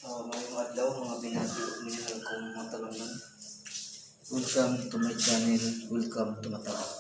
Maayong adlaw, mga binati ug minahal kong mga tulunan. Welcome to my channel. Welcome to Mataak.